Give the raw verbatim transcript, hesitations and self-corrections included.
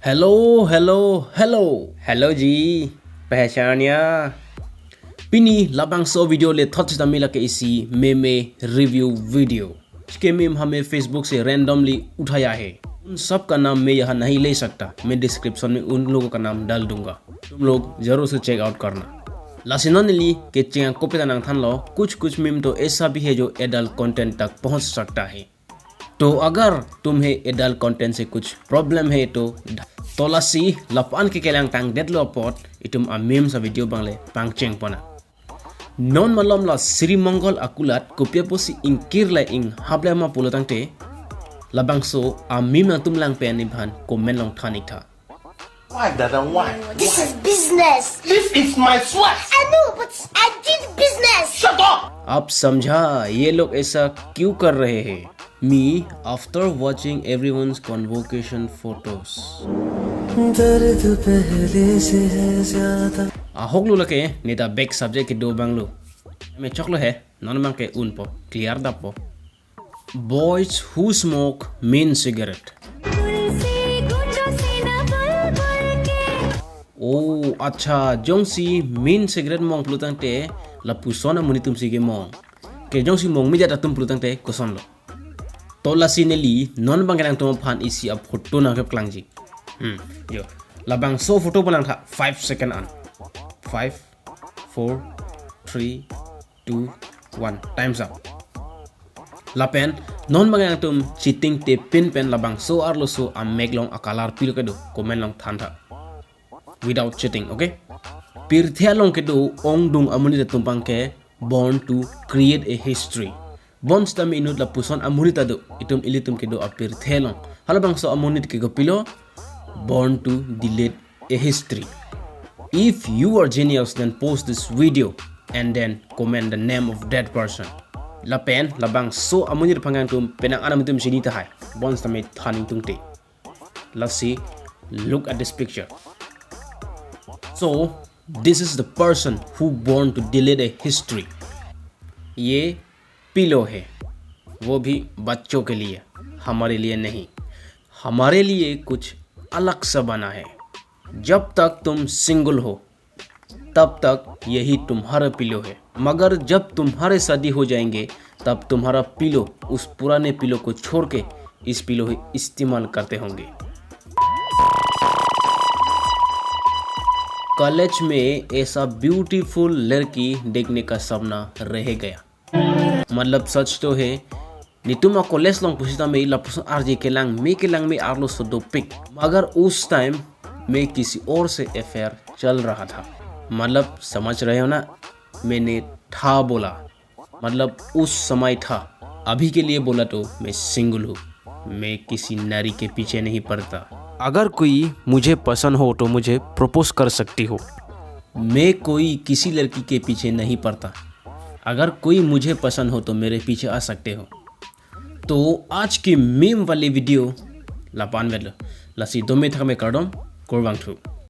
Hello, hello, hello. Hello ji. Pehchan liya? Pini labangso video le thot sitame lake isi meme review video. इसके मीम हमें Facebook से randomly उठाया है। उन सब का नाम मैं यहाँ नहीं ले सकता, मैं डिस्क्रिप्शन में उन लोगों का नाम डाल दूंगा, तुम लोग जरूर से चेक आउट करना। Lasi non neli kecheng kopi ta nangthanlo, कुछ कुछ मीम तो ऐसा भी है जो एडल्ट कंटेंट तक पहुंच सकता है। तो अगर तुम्हें एडल्ट कंटेंट से कुछ प्रॉब्लम है तो तो lasi lapu-an ke kelangtang detlo apot itum a-memes a-video abang le pangcheng pona. Non malom la Sri Mongol akulat kopi apotsi ingkir le inghap le ma pulo tangte, labangso a-meme nangtum lang pen nephan comment along than ik tha. Why, Dada? Why? This is business. This is my sweat. I know, but I did business. Shut up. आप समझा ये लोग ऐसा क्यों कर रहे हैं? Me, after watching everyone's convocation photos. दर्द पहले से है ज्यादा। Ahok lo lake neta back subject kedo abang lo. Me choklo he, non abang ke unpo, clear dappo. Boys who smoke mint cigarette. तुलसी गुटों से न बुलबुल के। Oh, अच्छा, jongsi mint cigarette mong pulo tangte, lapuson amonit atumsi kemong. Ke jongsi mong midet atum pulo tangte, kosonlo. To lasi neli non abang ke nangtum aphan isi a-photo nangkep klangji. Hmm, yo. Labangso photo pu nangtha five second an. Five, four, three, two, one. Time's up. Lapen non abang nangtum cheating te pin pen labangso arloso amek along a-color pilo kedo comment along than tha. Without cheating, okay? Pirthe along kedo ongdung amonit atum abang ke born to create a history. Bonsitame inut lapuson amonit ta do, itum ilitum kedo apirthe along. Halabangso amonit ke kopilo, born to delete a history. If you are genius, then post this video and then comment the name of that person. Lapen labangso amonit aphan nangtum penang an amonit atum chini tahai. Bonsitame than ingtungte. Lasi, look at this picture. So, this is the person who born to delete a history. ये पिलो है, वो भी बच्चों के लिए, हमारे लिए नहीं। हमारे लिए कुछ अलग सा बना है। जब तक तुम सिंगल हो, तब तक यही तुम्हारा पिलो है, मगर जब तुम्हारे शादी हो जाएंगे, तब तुम्हारा पिलो उस पुराने पिलो को छोड़ के इस पिलो ही इस्तेमाल करते होंगे। कॉलेज में ऐसा ब्यूटीफुल लड़की देखने का सपना रह गया। मतलब सच तो है, netum a-college along pusitame lapuson arje kelangme kelangme arloso dopik. मगर उस टाइम में किसी और से अफेयर चल रहा था। मतलब समझ रहे हो ना, मैंने था बोला, मतलब उस समय था। अभी के लिए बोला तो मैं सिंगल हूँ, मैं किसी नारी के पीछे नहीं पड़ता। अगर कोई मुझे पसंद हो तो मुझे प्रपोज कर सकती हो। मैं कोई किसी लड़की के पीछे नहीं पड़ता। अगर कोई मुझे पसंद हो तो मेरे पीछे आ सकते हो। तो आज की मीम वाली video lapu-an vetlo. Lasi dome thakme kardom, kurvangthu.